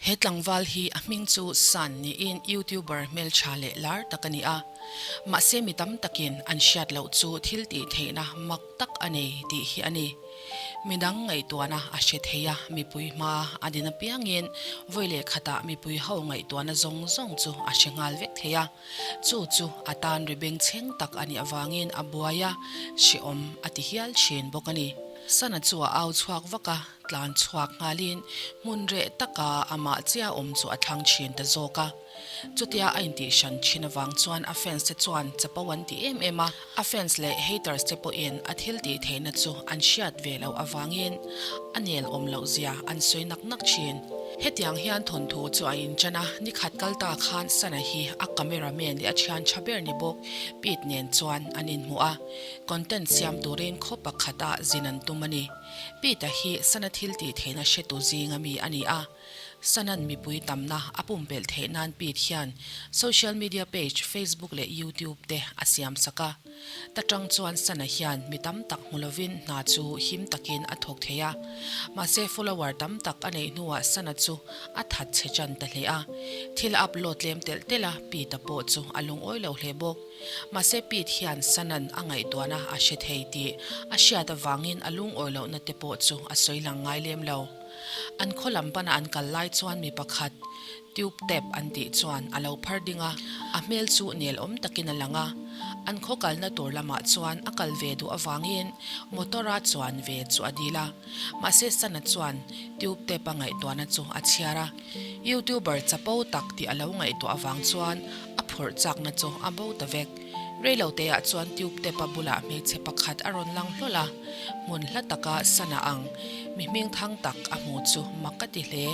He tlangval hi a hming chu San niin YouTuber hmeltha leh lar tak a ni a. Mahse mi tam takin an hriat loh chu thil tih theihna mak tak a nei tih hi a ni. Midang ngaihtuahna a hre thei a, mipui hma a din apiangin vawi leh khatah mipui ho ngaihtuahna zawng zawng chu a hre nghal vek thei a. Chu chu a tan ri bengchheng tak a nih avangin a buai a, hrehawm a ti hial thin bawk a ni. Sana chu a au chhuak vak a, tlan chhuak nghalin hmun reh taka amah chiah awm chu a thlang thin ta zawk a. Chutia a intih hran thin avang chuan a fans te chuan chapo an ti em em a, a fans leh haters te pawhin a thil tih theihna chu an hriat ve loh avangin a nel awm loh zia an sawi nak nak thin. Hetiang hian thawnthu chu a inṭan a, nikhat kal ta khan Sana hi a camera man leh a thian tha ber ni bawk Pete nen chuan an inhmu a, content siam turin khaw pakhatah zin an tum a ni. Pete-a hi Sana thil tih theihna hretu zinga mi a ni a. Sanan mipui tamna a pumpelh theih nan Pete hian social media page Facebook leh YouTube te a siam sak a. Ta tang chuan Sana hian mi tam tak hmu lovin hna chu him takin a thawk thei a. Mahse follower tam tak a neih hnuah Sana chu a that chhe chan ta hle a. Thil a upload tlem telh telh a, Pete-a pawh chu a lungawi lo hle bawk. Mahse Pete hian Sanan a ngaihtuahna a hre thei tih a hriat avangin a lungawi lohna te pawh chu a sawi lang ngai lem lo. An khaw lam pana an kal lai chuan mi pakhat tube tap an tih chuan a lo phar ding a, a hmel chu nel awm takin a lang a. An khaw kalna tur lamah chuan a kal ve duh avangin motor a chuan ve chu a dil a. Mahse Sana chuan tube tap a ngaihtuahna chu a chhiar a. Youtuber chapo tak tih a lo ngaihtuah avang chuan a phurh chakna chu a bo ta vek. Reiloteah chuan tube tap-a bulah hmeichhe pakhat a rawn lang hlawl a, hmun hla taka sana ang mi hming thang tak a hmu chu mak a ti hle.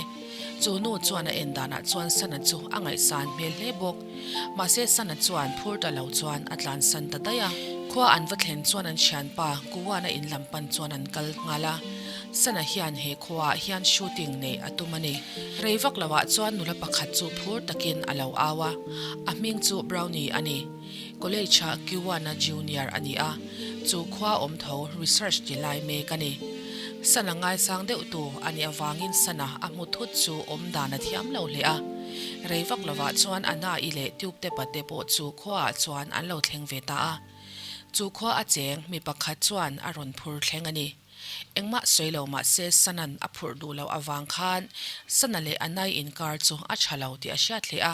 Chu nu chuan a en danah chuan sana chu a ngaihsan hmel hle bawk. Mahse sana chuan phur ta lo chuan a tlansan ta daih a. Khua an va thlen chuan an thianpa Kuwana in lam pan chuan an kal nghal a. Sana hian he khuaah hian shooting neih a tum a ni. Rei vak loah chuan nula pakhat chu phur takin a lo au a, a hming chu Brownie a ni. College-ah Kiwana Junior a ni a, chu khua awm tho research ti lai mek a ni. Sana ngaisang deuh tu a nih avangin Sana a hmu thut chu awm dan a thiam lo hle a. Rei vak lovah chuan Anna-i leh Tube te pate pawh chu khuaah chuan an lo thleng ve ta a. Chu khua a cheng mi pakhat chuan a rawn phur thleng a ni. Engmah sawi lo mah se Sanan a phurh duh loh avang khan Sana leh Anai inkar chu a tha lo tih a hriat hle a,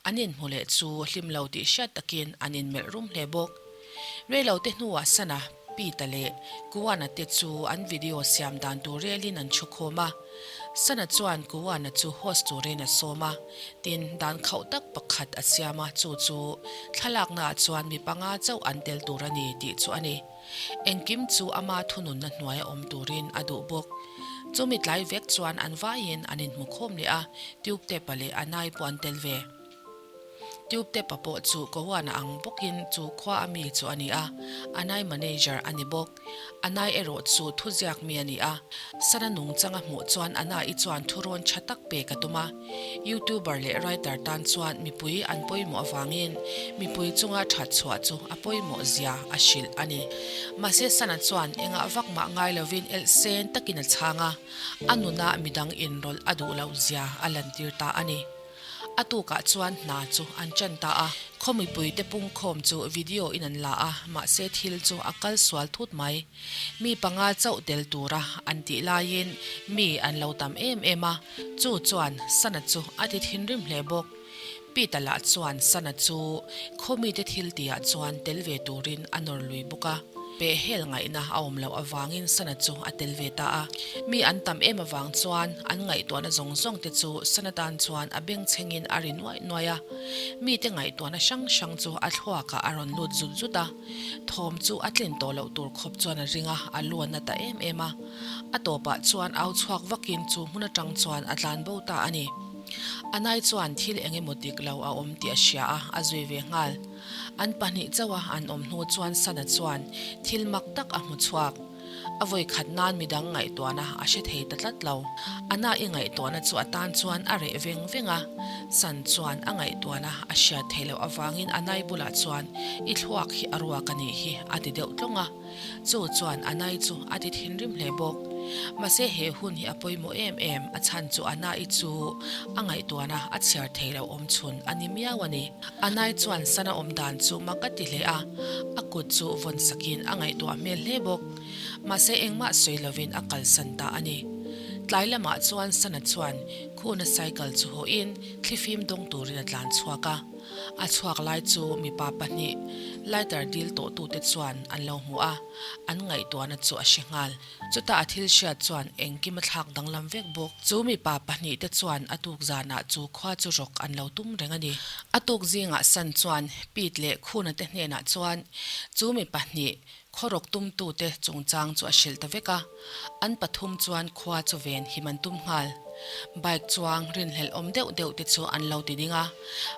an inhmu leh chu hlim lo tih hriat takin an inmelh rum hle bawk. Reilo te hnuah Sana, Pita leh Kuana te chu an video siam dan tur relin an thu khawm a. Sana chuan Kuana chu host turin a sawm a, tin dan khauh tak pakhat a siam a, chu chu thlalaknaah chuan mi panga chauh an tel tur a ni tih chu a ni. Engkim chu ama thununna hnuaia awm turin a duh bawk. Chumi tlai vek chuan an vaiin an inhmu khawm leh a, Tube Tap-a leh a nai pawh an tel ve. Tube Tap-a pawh chu Kohuana ang bawkin chu khua a mi chu a ni a, a nai manager a ni bawk. A nai erawh chu thuziak mi a ni a, Sana nungchang a hmuh chuan a nai chuan thurawn tha tak pek a tum a. Youtuber leh writer tan chuan mipui an pawimawh avangin mipui chunga that chhuah chu a pawimawh zia a hrilh a ni. Mahse Sana chuan engah vak mah ngai lovin elh sen takin a chhang a, a nuna midang inrawlh a duh loh zia a lantir ta a ni. A tukah chuan hna chu an ṭan ta a, khaw mipuite pungkhawm chu video in an la a, mahse thil chu a kal sual thut mai. Mi panga chauh tel tura an tih laiin mi an lo tam em em a, chu chuan Sana chu a ti thinrim hle bawk. Pita lah chuan Sana chu khaw mite thil tihah chuan tel ve turin a nawr lui bawk a. Pehhel ngaihna a awm loh avangin Sana chu a tel ve ta a. Mi an tam em avang chuan an ngaihtuahna zawng zawng te chu Sana tan chuan a bengchhengin a ri nuaih nuaih a. Mite ngaihtuahna hrang hrang chu a thluakah a rawn lut zut zut a. Thawm chu a tlin tawh loh tur khawp chuan a ring a, a lu a na ta em em a. A tawpah chuan au chhuak vakin chu hmun atang chuan a tlan bo ta a ni. Anai chuan thil eng emaw dik lo a awm tih a hria a, a zui ve nghal. An pahnih chauha an awm hnu chuan Sana chuan thil mak tak a hmu chhuak. A vawi khat nan midang ngaihtuahna a hre thei ta tlat lo. A na i ngaihtuahna chu a tan chuan a reh veng veng a. San chuan a ngaihtuahna a hriat theih loh avangin a nai bulah chuan i thluak hi a ruak a nih hi a ti deuh tlawng a. Chu chuan a nai chu a ti thinrim hle bawk. Mahse he hun hi a pawimawh em em, a chhan chu Anna-i chu a ngaihtuahna a chhiar thei loh awm chhun a ni miau a ni. Anna-i chuan Sana awm dan chu mak a ti hle a, a kut chu vawn sakin a ngaihtuah hmel hle bawk. Mahse engmah sawi lovin a kalsan ta a ni. Tlai lamah chuan Sana chuan Khuna cycle chu hawhin thlifim dawng turin a tlan chhuak a. A chhuak lai chu mipa pahnih lighter dil tawh tute chuan an lo hmu a, an ngaihtuahna chu a hre nghal. Chutah a thil hriat chuan engkim a thlak danglam vek bawk. Chu mipa pahnih te chuan a tuk zanah chu khua chu rawk an lo tum reng a ni. A tuk zingah San chuan Pete leh Khuna te hnenah chuan chu mi pahnih khaw rawk tumtute chungchang chu a hrilh ta vek a. An pathum chuan khua chu ven him an tum nghal. Bike chuang rinhlelh awm deuh deuh te chu an lo ti ding a.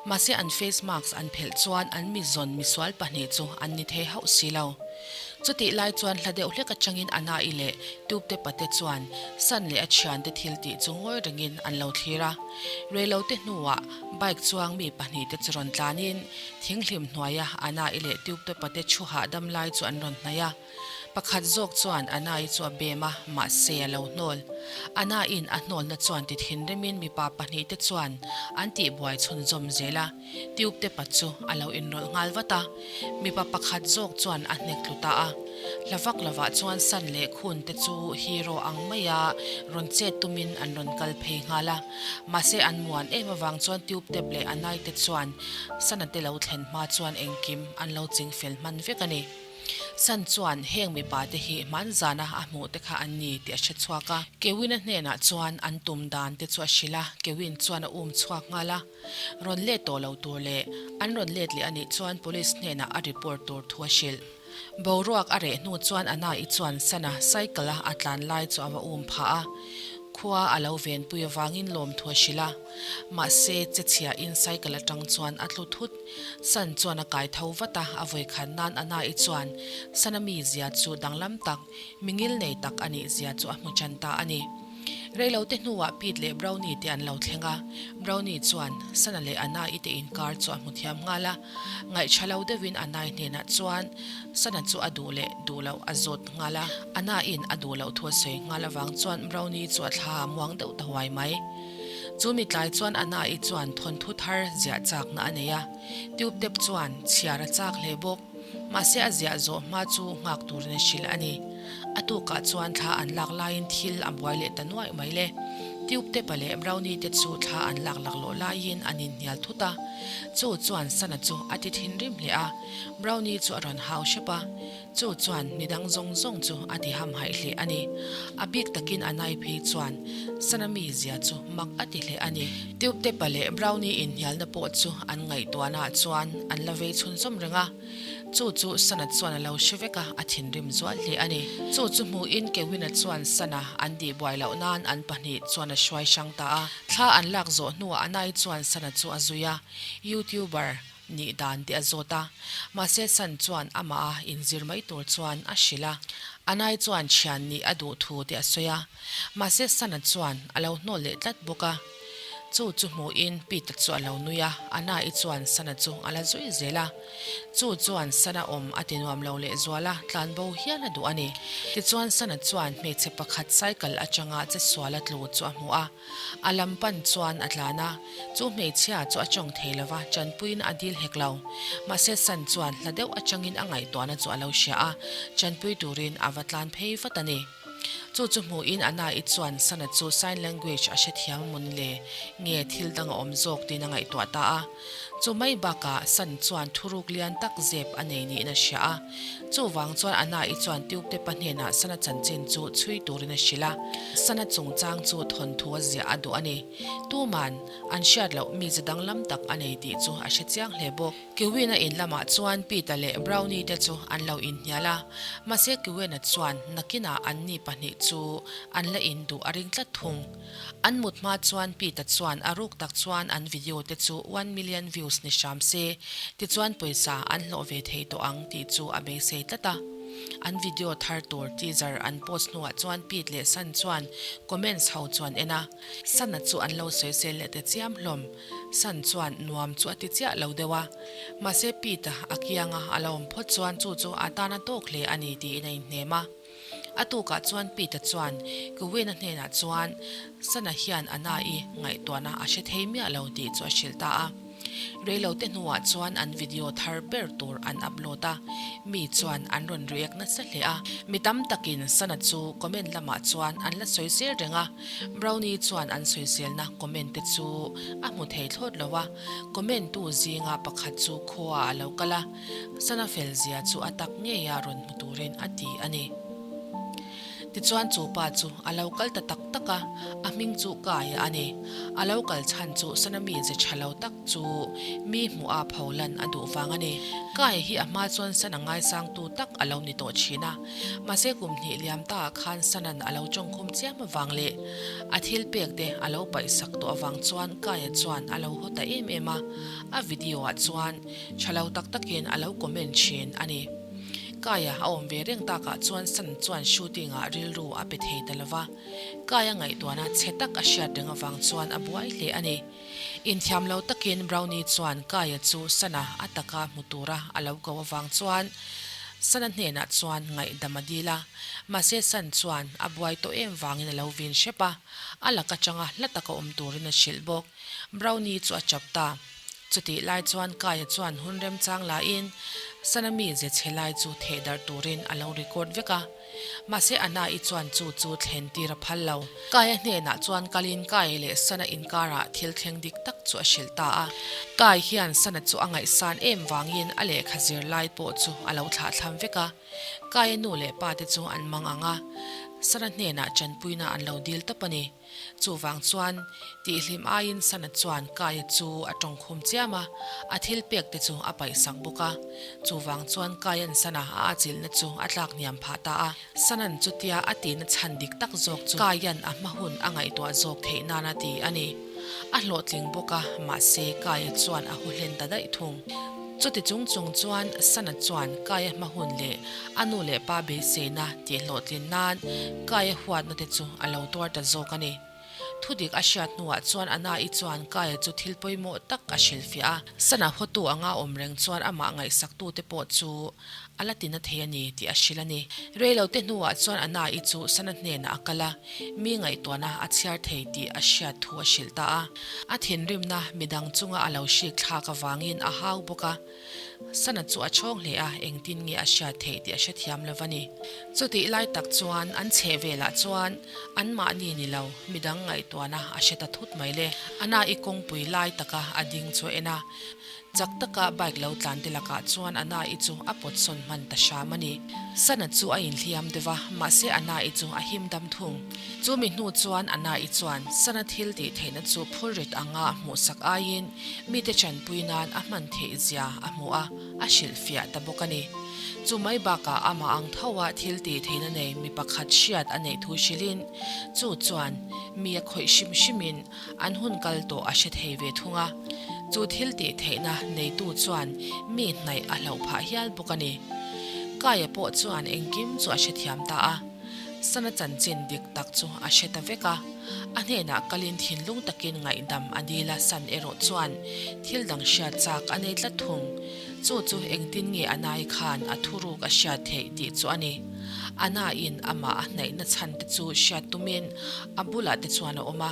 Mahse an face mask an phelh chuan an mizawn misual pahnih chu an ni thei hauh si lo. Chutih lai chuan hla deuh hlek atangin Anna-i leh Tupte pate chuan San leh a thiante thil tih chu ngawi rengin an lo thlir a. Reilote hnuah bike chuang mi pahnihte chu rawn tlanin thinghlim hnuaia Anna-i leh Tupte pate thu hahdam lai chu an rawn hnaih a. Pakhat zawk chuan Anna-i chu a bem a, mahse a lo hnawl. Anna-in a hnawlna chuan ti thinrimin mipa pahnihte chuan an tihbuai chhunzawm zel a. Tube te pat chu a lo inrawlh nghal vat a, mipa pakhat zawk chuan a hnek tlu ta a. Hla vak lovah chuan San leh Khun te chu hero ang maia rawn chet tumin an rawn kal phei nghal a. Mahse an muan em avang chuan Tube tep leh a nai te chuan Sana te lo thlen hma chuan engkim an lo ching fel hman vek a ni. San chuan heng mipa te hi hman zana a hmuh te kha an ni tih a hre chhuak a. Kewin-a hnenah chuan an tum dan te chu a hrilh a, Kewin chuan a um chhuak nghal a. Rawn let tawh lo tur leh an rawn let leh a nih chuan police hnenah a report tur thu a hrilh. Boruak a reh hnu chuan Anna-i chuan Sana cycle a a tlan lai chu a va um phah a, khua a lo venpui avangin lawmthu a hrilh a. Mahse, che chhiahin cycle atang chuan a tlu thut. San chuan a kai tho vat a, a vawikhat nan Anna-i chuan Sana mizia chu danglam tak, mingil nei tak a nih zia chu a hmu chan ta a ni. Reilote hnuah Pete leh Brownie te an lo thleng a, Brownie chuan Sana leh Anna-i te inkar chu a hmu thiam nghal a, ngaihṭha lo deuhin Anna-i hnenah chuan Sana chu a duh leh duh loh a zawt nghal a, Anna-in a duh loh thu a sawi nghal avang chuan Brownie chu a thla muang deuh ta huai mai. Chu mi tlai chuan Anna-i chuan thawnthu thar ziah chakna a nei a, Tube tep chuan chhiar a chak hle bawk. Mahse a ziah zawh hma chu nghak turin a hrilh a ni. A tukah chuan thla an lak laiin thil a buai leh ta nuaih mai le. Tube Tepa leh Brownie te chu thla an lak laklawh laiin an inhnial thut a. Chu chuan Sana chu a ti thinrim hle a, Brownie chu a rawn hau hrep a. Chu chuan midang zawng zawng chu a ti hamhaih hle a ni. A bik takin a nai phei chuan Sana mizia chu mak a ti hle a ni. Tube Tepa leh Brownie inhnialna pawh chu an ngaihtuahnaah chuan an la vei chhunzawm reng a. Chu chu Sana chuan a lo hre vek a, a thinrim zual hle a ni. Chu chu hmuhin Kewin-a chuan Sana an tihbuai loh nan an pahnih chuan a hruai hrang ta a. Thla an lak zawh hnuah Anai chuan Sana chu a zui a, YouTuber nih dan te a zawt a. Mahse San chuan amah a inzir mai tur chuan a hrilh a. Anai chuan thian nih a duh thu te a sawi a. Mahse Sana chuan a lo hnawl leh tlat bawk a. Chu chu hmuhin Peter chu a lo nui a, Anna-i chuan Sana chu a la zui zel a. Chu chuan Sana awm a ti nuam lo leh zual a, tlan bo hial a duh a ni. Tichuan Sana chuan hmeichhe pakhat cycle atanga che sual a tlu chu a hmu a, a lam pan chuan a tlan a. Chu hmeichhia chu a tawng thei lo va, chanpuiin a dil hek lo. Mahse San chuan hla deuh atangin a ngaihtuahna chu a lo hria a, chanpui turin a va tlan phei vat a ni. Chu chu hmuhin Anna-i chuan Sana chu sign language a hrethiam mawn le nge thil dang a awm zawk tiin a ngaihtuah ta a. Chu mai bakah San chuan thuruk lian tak zep a nei niin a hria a. Chuvang chuan Anna-i chuan Tube te pa hnenah Sana chanchin chu chhui turin a hrilh a. Sana chungchang chu thawnthu a ziah a duh a ni. Tuman an hriat loh mize danglam tak a nei tih chu a hre chiang hle bawk. Kewin-a in lamah chuan Pete-a leh Brownie te chu an lo inhnial a, mahse Kewin-a chuan nakinah anni pahnih chu an la in duh a ring tlat thung. An mut hma chuan Pete-a chuan a ruk tak chuan an video te chu one million views ni hram se, tichuan pawisa an hlawh ve thei tawh ang tih chu a beisei tlat a. An video thar tur teaser an post hnuah chuan Pete leh San chuan comments ho chu an en a, Sana chu an lo sawisel leh ta chiam hlawm. San chuan nuam chu a ti chiah lo deuh a, mahse Pete-a a kianga a lo awm phawt chuan chu chu a tan a tawk hle a ni tiin a inhnem a. A tukah chuan Pete-a chuan Gwen-a hnenah chuan Sana hian Anna-i ngaihtuahna a hre thei miah lo tih chu a hrilh ta a. Reilote hnuah chuan an video thar ber tur an upload a, mi chuan an rawn react nasa hle a. Mi tam takin Sana chu comment lamah chuan an la sawi zel reng a, Brownie chuan an sawiselna comment te chu a hmu thei thlawt lo a, comment tu zinga pakhat chu khuaah a lo kal a, Sana fel zia chu a tak ngeia rawn hmu turin a ti a ni. Tichuan chu pa chu a lo kal ta tak tak a, a hming chu Kaia a ni. A lo kal chhan chu Sana mi ze tha lo tak chu mi hmuh a pho lan a duh vang a ni. Kaia hi a hma chuan Sana ngaisangtu tak a lo ni tawh thin a, mahse kum hnih liam ta ah khan Sana'n a lo tawngkhum chiam avang leh a thil pek te a lo paihsak tawh avang chuan Kaia chuan a lo haw ta em em a, a video ah chuan Tha lo tak takin a lo comment thin a ni. Kaia a awm ve reng takah chuan San chuan shooting ah rilru a pe thei ta lova. Kaia ngaihtuahna chhe tak a hriat reng avang chuan a buai hle a ni. Inthiam lo takin Brownie chuan Kaia chu Sana a taka hmu tura a lo ko avang chuan Sana hnenah chuan ngaihdam a dil a. Mahse San chuan a buai tawh em vangin a lo vin hrep a, a lak atanga hla taka awm turin a hrilh bawk. Brownie chu a chap ta. Chutih lai chuan Kaia chuan hun remchang lain Sana mi ze chhe lai chu theh darh turin a lo record vek a. Mahse Anna-i chuan chu chu thlen tir a phal lo. Kaia hnenah chuan kalin Kai leh Sana inkarah thil thleng dik tak chu a hrilh ta a. Kai hian Sana chu a ngaihsan em vangin a lehkha zir lai pawh chu a lo thlahthlam vek a. Kaia nu leh pa te chu an mang ang a, Sana hnenah tanpuina an lo dil tawp a ni. Chuvang chuan, tihhlim aiin Sana chuan Kaia chu a tawngkhum chiam a, a thil pek te chu a paihsak bawk a. Chuvang chuan Kaia'n Sana a achilhna chu a tlak hniam phah ta a. Sana'n chutia a tihna chhan dik tak zawk chu Kaia'n a hma hun a ngaihtuah zawk theih nan a ti a ni. A hlawhtling bawk a, mahse Kaia chuan a haw hlen ta daih thung. Chuti chung chung chuan Sana chuan Kaia hma hun leh A nu leh pa beiseina tih hlawhtlin nan Kaia huatna te chu a lo tuar ta zawk a ni. Thudik a hriat hnuah chuan Anna-i chuan Kaia chu thil pawimawh tak a hrilhfiah a. Sana hawtu anga awm reng chuan amah ngaihsaktute pawh chu a la tina thei a ni tih a hrilh a ni. Reilote hnuah chuan Anna-i chu Sana hnenah a kal a, mi ngaihtuahna a chhiar thei tih a hriat thu a hrilh ta a. A thinrimna midang chunga a lo hrik thlak avangin a hau bawk a. Sana chu a chhawng hle a, engtin nge a hriat theih tih a hrethiam lo va ni. Chutih lai tak chuan an chheh velah chuan anmahni ni lo, midang ngaihtuahna a hre ta thut mai le. Ana-i kawngpui lai taka a ding chu a en a, chak taka bike lo tlan te lakah chuan Ana-i chu a pawt sawn hman ta hram a ni. Sana chu a inhliam deuh a, mahse Ana-i chu a him dam thung. Chu mi hnu chuan Ana-i chuan Sana thil tih theihna chu phurrit anga hmuhsak aiin Mite chanpui nan a hman theih zia a hmu a, a hrilhfiah ta bawk a ni. Chu mai bakah amah ang tho a thil tih theihna nei mi pakhat hriat a neih thu hrilhin, chu chuan mi a khawih hrim hrimin an hun kal tawh a hre thei ve thung a. Chu thil tih theihna neitu chuan mi hnaih a hlauh phah hial bawk a ni. Kaia pawh chuan engkim chu a hrethiam ta a. Sana chanchin dik tak chu a hre ta vek a. A hnenah kalin thinlung takin ngaihdam a dil a, San erawh chuan thil dang hriat chak a nei tlat thung. Chu chu engtin nge Anai khan a thuruk a hriat theih tih chu a ni. Anaiin amah a hnaihna chhan te chu hriat tumin a bulah te chuan a awm a,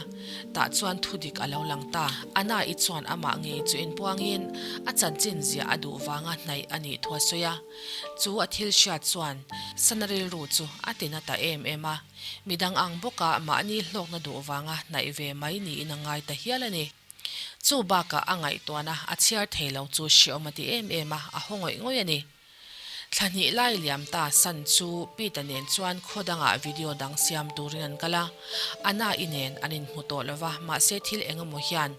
tah chuan thudik a lo lang ta. Anai chuan amah ngei chu inpuangin a chanchin ziah a duh vanga hnaih a nih thu a sawi a. Chu a thil hriat chuan Sana rilru chu a tina ta em em a. Midang ang bawka mahni hlawkna duh vanga hnaih ve mai niin a ngai ta hial a ni. Chu bakah a ngaihtuahna a chhiar thei lo chu hreawm a ti em em a, a haw ngawih ngawih a ni. Thla hnih lai liam ta San chu Pete nen chuan khaw dangah video dang siam turin an kal a. Anna-i nen an inhmu tawh lo va, mahse thil eng emaw hian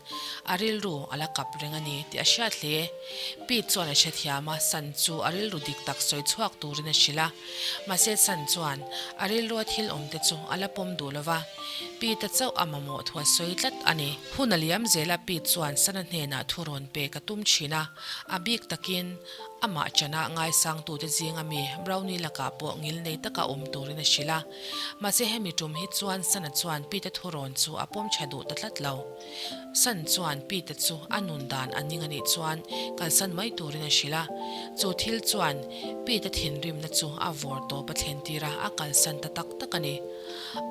a rilru a la kap reng a ni tih a hriat hle. Pete chuan a hrethiam a, San chu a rilru dik tak sawi chhuak turin a hrilh a. Mahse San chuan a rilrua thil awm te chu a la pawm duh lo va, Pete-a chauh a mamawh thu a sawi tlat a ni. Hun a liam zel a, Pete chuan Sana hnenah thu rawn pek a tum thin a, a bik takin. Amah chana ngaisangtute zinga mi Brownie lakah pawh ngilnei taka awm turin a hrilh a. Mahse hemi tum hi chuan Sana chuan Pete thurawn chu a pawm tha duh ta tlat lo. San chuan Pete chu a nun dan a ning a nih chuan kalsan mai turin a hrilh a. Chu thil chuan Pete thinrimna chu a vawr tawp a thlen tir a, a kalsan ta tak tak a ni.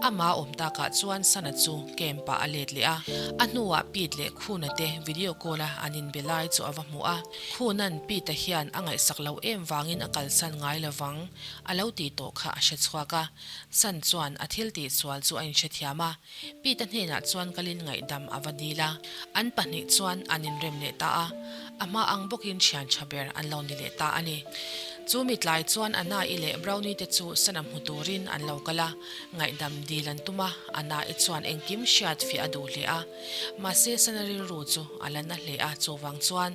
Ama awm takah chuan Sana chu camp ah a let leh a. A hnuah Pete leh Khuna te video call a an inbe lai chu a va hmu a. Khuna'n Pete hian a ngaihsak lo em vangin a kalsan ngai lovang a lo tih tawh kha a hre chhuak a. San chuan a thil tihsual chu a inhrethiam a. Pete hnenah chuan kalin ngaihdam a va dil a. An pahnih chuan an inrem leh ta a. A hma ang bawkin thian tha ber an lo ni leh ta a ni. Chu mi tlai chuan Anna-i leh Brownie te chu Sana hmu turin an lo kal a, ngaihdam dil an tum a, Anna-i chuan engkim hriat fiah a duh hle a. Mahse Sana rilru chu a la na hle a, chuvang chuan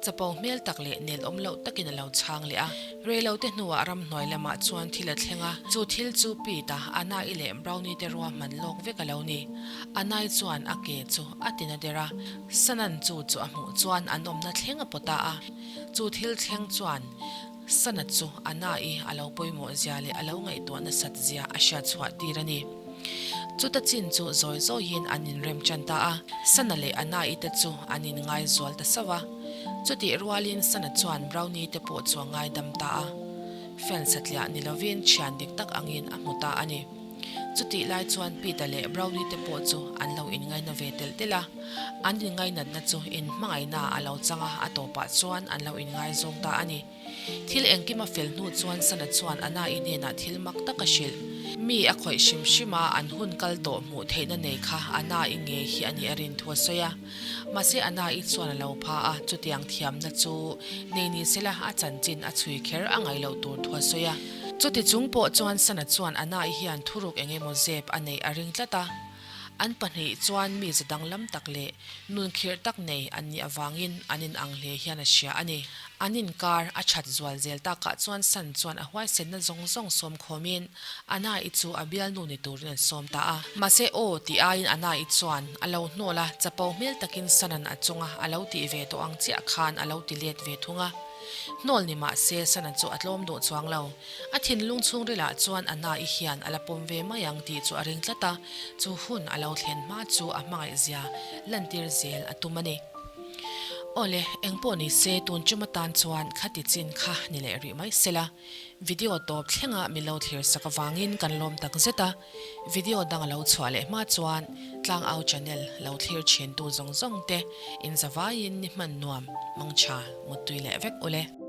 chapo hmel tak leh nelawm loh takin a lo chhang leh a. Reilote hnuah ramhnuai lamah chuan thil a thleng a, chu thil chu Pete-a, Anna-i leh Brownie te ruahman lawk vek a lo ni. Anna-i chuan a ke chu a ti na der a, Sanan chu chu a hmuh chuan an awmna thleng a pawt ta a. Chu thil thleng chuan Sana chu Anna-i a lo pawimawh zia leh a lo ngaihtuah nasat zia a hriat chhuah tir a ni. Chuta chin chu zawi zawiin an inrem tan ta a, Sana leh Anna-i te chu an inngai zual ta sauh a. Chutih rualin Sana chuan Brownie te pawh chu a ngaidam ta a. Fan satliah ni lovin thian dik tak angin a hmu ta a ni. Chutih lai chuan Pete-a leh Brownie te pawh chu an lo inngaina ve telh telh a. An inngainatna chu inhmangaihna a lo chang a, a tawpah chuan an lo inngaizawng ta a ni. Thil engkim a fel hnu chuan Sana chuan Anna-i hnenah thil mak tak a hrilh. Mi a khawih hrim hrim a, an hun kal tawh hmuh theihna nei kha Anna-i ngei hi a nih a rin thu a sawi a. Mahse Anna-i chuan a lo pha a, chutiang thiamna chu nei ni sela a chanchin a chhui kher a ngaih loh tur thu a sawi a. Chuti chung pawh chuan Sana chuan Anna-i hian thuruk eng emaw zep a neih a ring tlat a. An pahnih chuan mi za danglam tak leh nun khirh tak nei an nih avangin an inang hle hian a hria a ni. An inkar a that zual zel takah chuan San chuan a huaisenna zawng zawng sawm khawmin Anna-i chu a bialnu ni turin an sawm ta a. Mahse aw tih aiin Anna-i chuan a lo hnawl a, chapo hmel takin San-a'n a chunga a lo tih ve tawh ang chiah khan a lo ti let ve thung a. Hnawl ni mah se Sana chu a tlawm duh chuang lo. A thinlung chhungrilah chuan Anna-i hian a la pawm ve mai ang tih chu a ring tlat a, chu hun a lo thlen hma chu a hmangaih zia lantir zel a tum a ni. Awle, engpawh ni se tun tum atan chuan khati chin kha ni leh rih mai sela. Video tawp thlenga min lo thlir sak avangin kan lawm tak zet a. Video dang a lo chhuah leh hma chuan Tlangau channel lo thlir thintu zawng zawng te inzavaiin ni hman nuam mangtha muttui leh vek ule.